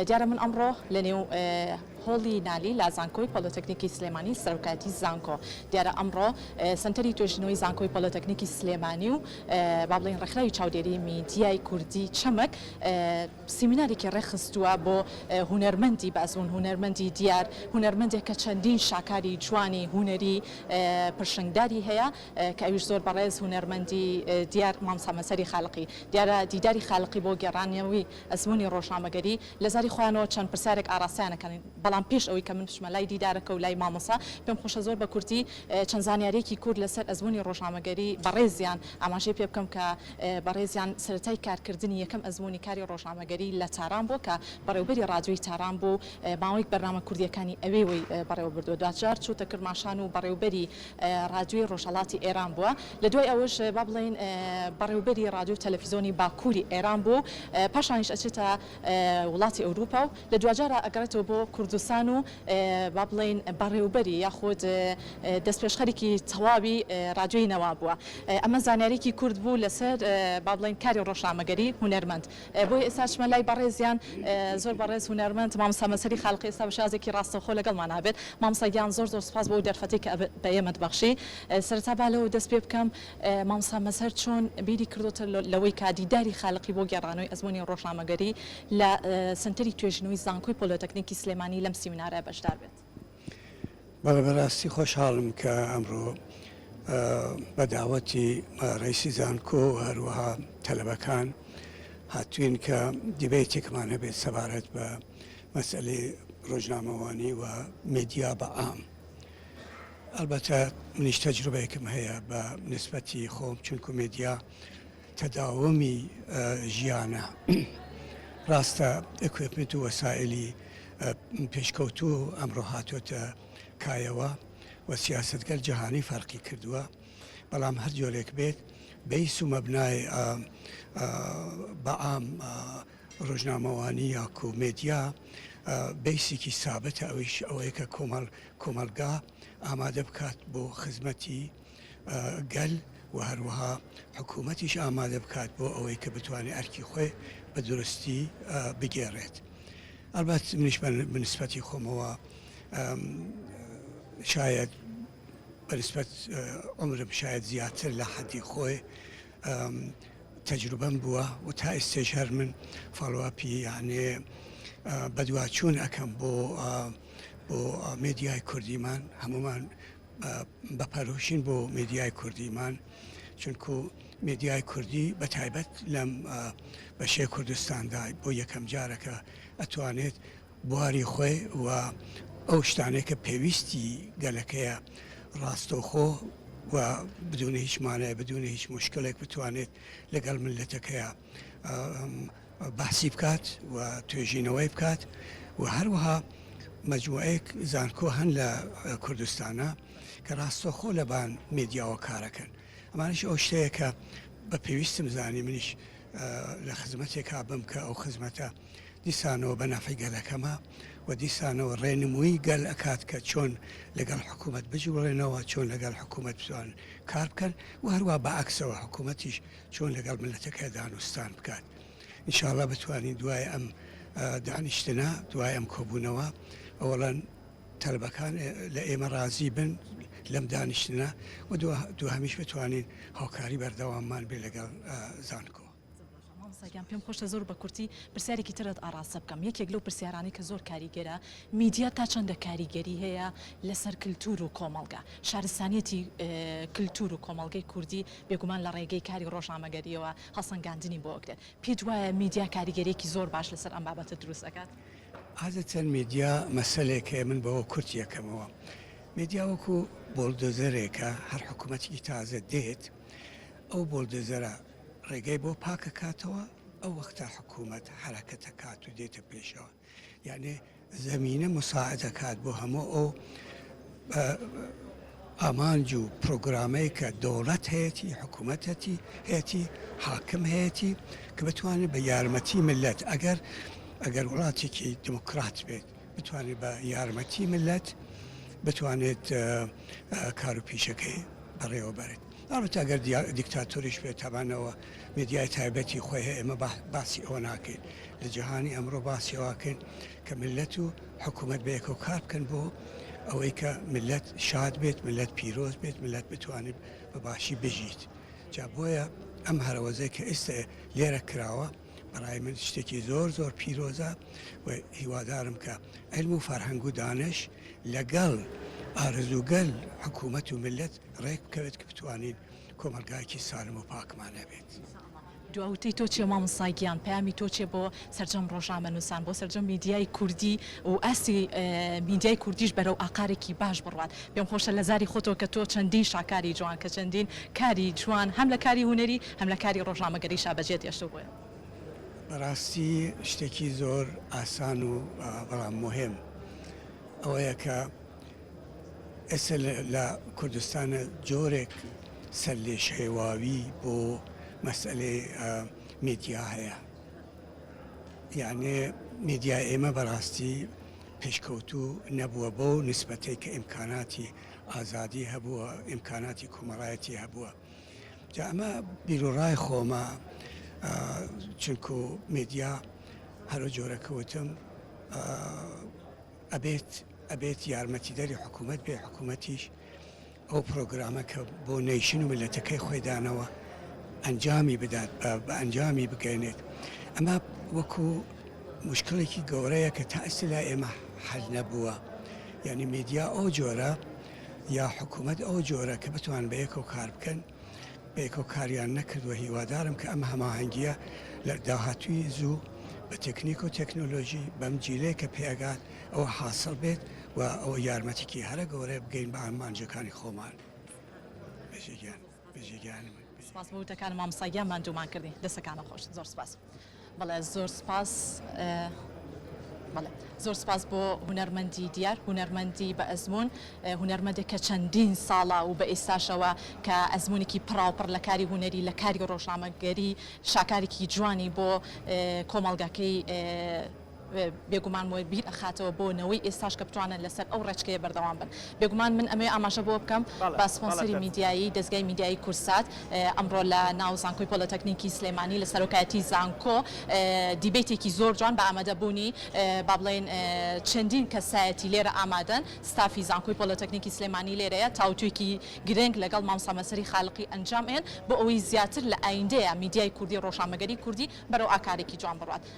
دیارە من ئەمڕۆ لە نێو هۆڵی نالی لە زانکۆی پۆلۆتەکنیکی سلێمانی سەرۆکایەتی زانکۆ دیارە ئەمڕۆ سەنتەری توێژینەوەی زانکۆی پۆلۆتەکنیکی سلێمانی و با بڵێین ڕێکخراوی چاودێری میدیای کوردی چەمک سیمینارێکی ڕێکخستووە بۆ هونەرمەندی بە ئەزموون، هونەرمەندی دیار، هونەرمەندێک کە چەندین شاکاری جوانی هونەری پرشنگداری هەیە کە ئەویش زۆر بەڕێز هونەرمەندی دیار مامۆستا مەزهەری خالقی. دیارە دیداری خالقی بۆ گێڕانەوەی ئەزموونی ڕۆژنامەگەری لە زاری خۆیانەوە چەند پرسیارێک ئاڕاستەیان ئەکەن، بەڵام پێش ئەوەی کە من بچمە لای دیدارەکە و لای مامۆستا پێم خۆشە زۆر بە کورتی چەند زانیارییەکی کورت لەسەر ئەزموونی ڕۆژنامەگەری بەڕێزیان ئاماژەی پێ بکەم کە بەڕێزیان سەرەتای کارکردنی یەکەم ئەزموونی کاری ڕۆژنامەگەری لە تاران بووە کە بەڕێوەبەری ڕادیۆی تاران بوو و ماوەیەک بەرنامە کوردییەکانی ئەوێوەی بەڕێوە بردووە. دواجار چووتە کرماشان و بەڕێوەبەری ڕادیۆی ڕۆژهەڵاتی ئێران بووە. لە دوای ئەوەش با بڵێین بەڕێوەبەری ڕادیۆ و تەلەفیزۆنی باکووری ئێران بووە و پاشانیش ئەچێتە وڵاتی ئەوروپا و لە دواجارا ئەگەڕێتەوە بۆ کوردستان و با بڵێین بەڕێوبەری یاخود دەستپێشخەرێکی تەواوی ڕادیۆی نەوا بووە. ئەمە زانیاریی کورت بوو لەسەر با بڵێین کاری ڕۆژنامەگەری هونەرمەند. بۆیە ئێستا ئەچمە لای بەڕێزیان زۆر بەڕێز هونەرمەند مامۆستا مەزهەری خالقی ئێستا بە شێوازێکی ڕاستەوخۆ لەگەڵمان ئەبێت. مامۆستا گیان زۆر زۆر سوپاس بۆ ئەو دەرفەتەی کە بە ئێمەت بەخشی. سەرەتا با لەوە دەست پێ بکەم مامۆستا مەزهەر چۆن بیری کردۆتە لەوەی کە دیداری خالقی بۆ گێڕانەوەی ئەزموونی ڕۆژنامەگەری لە سەنتەری توێژینەوەی زانکۆی پۆلۆتەکنیکی سلێمانی لەم سیمینارە بەشدار بێت؟ بەڵێ بەڕاستی خۆشحاڵم کە ئەمڕۆ بە داوەتی ڕئیسی زانکۆ و هەروەها تەلەبەکان هاتوین کە دیبەیتێکمان هەبێت سەبارەت بە مەسئلەی ڕۆژنامەوانی و مێدیا بە عام. ئەلبەتە منیش تەجروبەیەکم هەیە بە نسبەتی خۆم چونکو مێدیا تەداومی ژیانە. ڕاستە equipment و وەسائلی پێشکەوتوو ئەمڕۆ هاتۆتە کایەوە و سیاسەتگەل جەهانی فەرقی کردووە، بەڵام هەر جۆرێک بێت base و مەبنای بە عام ڕۆژنامەوانی یاکو مێدیا base ێکی سابتە ئەویش ئەوەیە کە کۆمەڵ کۆمەڵگا ئامادە بکات بۆ خزمەتی گەل و هەروەها حکوومەتیش ئامادە بکات بۆ ئەوەی کە بتوانێت ئەرکی خۆی بە دروستی بگێڕێت. ئەلبەت منیش بە نسبەتی خۆمەوە شاید بە نسبەت عومرم شاید زیاتر لە حەدی خۆی تەجروبەم بووە و تا ئێستێش هەر من follow-up ی یانێ بەدواچوون ئەکەم بۆ بۆ مێدیای کوردیمان هەمومان بە پەرۆشین بۆ مێدیای کوردیمان چونکو مێدیای کوردی بە تایبەت لەم بەشەی کوردستاندا بۆ یەکەم جارەکە ئەتوانێت بواری خۆی و ئەو شتانەی کە پێویستی گەلەکەیە ڕاستەوخۆ و بدون هیچ مانای بدون هیچ مشکلێک بتوانێت لەگەڵ ملەتەکەیە باسی بکات و توێژینەوەی بکات و هەروەها مەجموعەیەک زانکۆ هەن لە کوردستانە کە ڕاستەوخۆ لەبان مێدیاوە کارەکەن ئەمانش ئەو شتەیە کە بە پێویستم زانی منیش لە خزمەتێکا بم کە ئەو خزمەتە دیسانەوە بە نەفعی گەلەکەمە و دیسانەوە ڕێنمووی گەل ئەکات کە چۆن لەگەڵ حکوومەت بجوڵێنەوە، چۆن لەگەڵ حکوومەت بتوانن کار بکەن و هەروا بە عەکسەوە حکوومەتیش چۆن لەگەڵ میللەتەکە دانوستان بکات. ئینشاڵڵا بتوانین دوای ئەم دانیشتنە، دوای ئەم کۆبوونەوە ئەوەڵەن تەلەبەکان لە ئێمە ڕازی بن لەم دانیشتنە و دووهەمیش بتوانین هاوکاری بەردەواممان بێ لەگەڵ زانکۆ. زۆر باشە مامۆستا گیان پێم خۆشە زۆر بە کورتی پرسیارێکی ترت ئاڕاستە بکەم یەکێک لەو پرسیارانەی کە زۆر کاریگەرە میدیا تا چەندە کاریگەری هەیە لەسەر کلتور و کۆمەڵگە شارستانیەتی کلتور و کۆمەڵگەی کوردی بێگومان لە ڕێگەی کاری ڕۆژنامەگەریەوە هەڵسەنگاندنی بۆ ئەکرێت پێت وایە میدیا کاریگەریەکی زۆر باش لەسەر ئەم بابەتە دروست ئەکات؟ عادەتەن میدیا مەسەلێک هەیە من بەوە کورتی ئەکەمەوە میدیا وەکو بۆلدۆزەرێکە هەر حکومەتێکی تازە دێت ئەو بۆلدۆزەرە ڕێگەی بۆ پاک ئەکاتەوە ئەو وەختە حکوومەت حەرەکەت ئەکات و دێتە پێشەوە یانێ زەمینە مساعد ئەکات بۆ هەموو ئەو ئامانج و پرۆگرامەی کە دەوڵەت هەیەتی حکوومەت هەتی هەیەتی حاکم هەیەتی کە بتوانێت بە یارمەتی ملت ئەگەر ئەگەر وڵاتێکی دیموکرات بێت بتوانێت بە یارمەتی ملت بتوانێت کار و پیشەکەی بەڕێوە بەرێت. ئەڵبەتە ئەگەر دیکتاتۆریش بێت تەبعەن ئەوە میدیای تایبەتی خۆی هەیە، ئێمە باسی ئەوە ناکەین. لە جیهانی ئەمڕۆ باسی ئەوە ئەکەین کە میللەت و حکوومەت بەیەکەوە کار بکەن بۆ ئەوەی کە میللەت شاد بێت، میللەت پیرۆز بێت، میللەت بتوانێت بە باشی بژیت. جا بۆیە ئەم هەرەوەزەی کە ئێستا لێرە کراوە بەڕای من شتێکی زۆر زۆر پیرۆزە و هیوادارم کە عیلم و فەرهەنگ و دانش لەگەڵ ئارەزووگەل حکوومەت و میللەت ڕێک بکەوێت کە بتوانین کۆمەڵگایەکی سالم و پاکمان هەبێت. دوا وتەی تۆ چیە مامۆستا گیان، پەیامی تۆ چیە بۆ سەرجەم ڕۆژنامەنووسان، بۆ سەرجەم میدیای کوردی و ئاستی میدیای کوردیش بەرەو ئاقارێکی باش بڕوات؟ پێم خۆشە لە زاری خۆتەوە کە تۆ چەندین شاکاری جوان، کە چەندین کاری جوان هەم لە کاری هونەری هەم لە کاری ڕۆژنامەگەریشا بەجێت هێشتووە بۆیە. بەڕاستی شتێکی زۆر ئاسان و بەڵام موهیم ئەوەیە کە ئێستا لە کوردستانە جۆرێک سەرلێشێواوی بۆ مەسئەلەی میدیا هەیە. یەعنی میدیای ئێمە بەڕاستی پێشکەوتوو نەبووە بەو نیسبەتەی کە ئیمکاناتی ئازادی هەبووە، ئیمکاناتی کۆمەڵایەتی هەبووە. جا ئەمە بیروڕای خۆمە چونکو میدیا هەرو جۆرە کە وتم ئەبێت ئەبێت یارمەتیدەری حکوومەت بێ، حکوومەتیش ئەو پرۆگرامە کە بۆ nation و میللەتەکەی خۆی دانەوە ئەنجامی بدات بە ئەنجامی بگەێنێت. ئەمە وەکو مشکلێکی گەورەیە کە تا ئێستا لای ئێمە حەل نەبووە. یعنی میدیا ئەو جۆرە یا حکوومەت ئەو جۆرە کە بتوان بە یەکەوە کار بکەن بەیەکەوە کاریان نەکردووە، هیوادارم کە ئەم هەماهەنگییە لە داهاتووی زوو بە تەکنیک و تەکنۆلۆژی بەم جیلەی کە پێئەگات ئەوە حاسڵ بێت و ئەوە یارمەتیکی هەرە گەورەیە بگەین بە ئامانجەکانی خۆمان. بژی گیان، بژی گیانی من. سپاس بۆ وتەکانت مامۆستا گیان ماندوومان کردی دەستەکانت خۆش زۆر سپاس. بەڵێ زۆر سپاس بەڵێ زۆر سپاس بۆ هونەرمەندی دیار هونەرمەندی بە ئەزموون هونەرمەندێک کە چەندین ساڵە و بە ئێستاشەوە کە ئەزموونێکی پڕاوپڕ لە کاری هونەری لە کاری ڕۆژنامەگەری شاکارێکی جوانی بۆ کۆمەڵگاکەی بێگومان بیر ئەخاتەوە بۆ نەوەی ئێستاش کە بتوانن لەسەر ئەو ڕێچکەیە بەردەوام بن. بێگومان من ئەمەوێ ئاماژە بەوە بکەم بە سپۆنسەری میدیایی دەزگای میدیایی کوردسات ئەمڕۆ لە ناو زانکۆی پۆلۆتەکنیکی سلێمانی لە سەرۆکایەتی زانکۆ دیبەیتێکی زۆر جوان بە ئامادەبوونی با بڵێین چەندین کەسایەتی لێرە ئامادەن ستافی زانکۆی پۆلۆتەکنیکی سلێمانی لێرەیە تاوتوێکی گرنگ لەگەڵ مامۆستا مەزهەری خالقی ئەنجام ئەیەن بۆ ئەوەی زیاتر لە ئایندەیە میدیای کوردی ڕۆژنامەگەری کوردی بەرەو ئاکارێکی جوان بڕوات.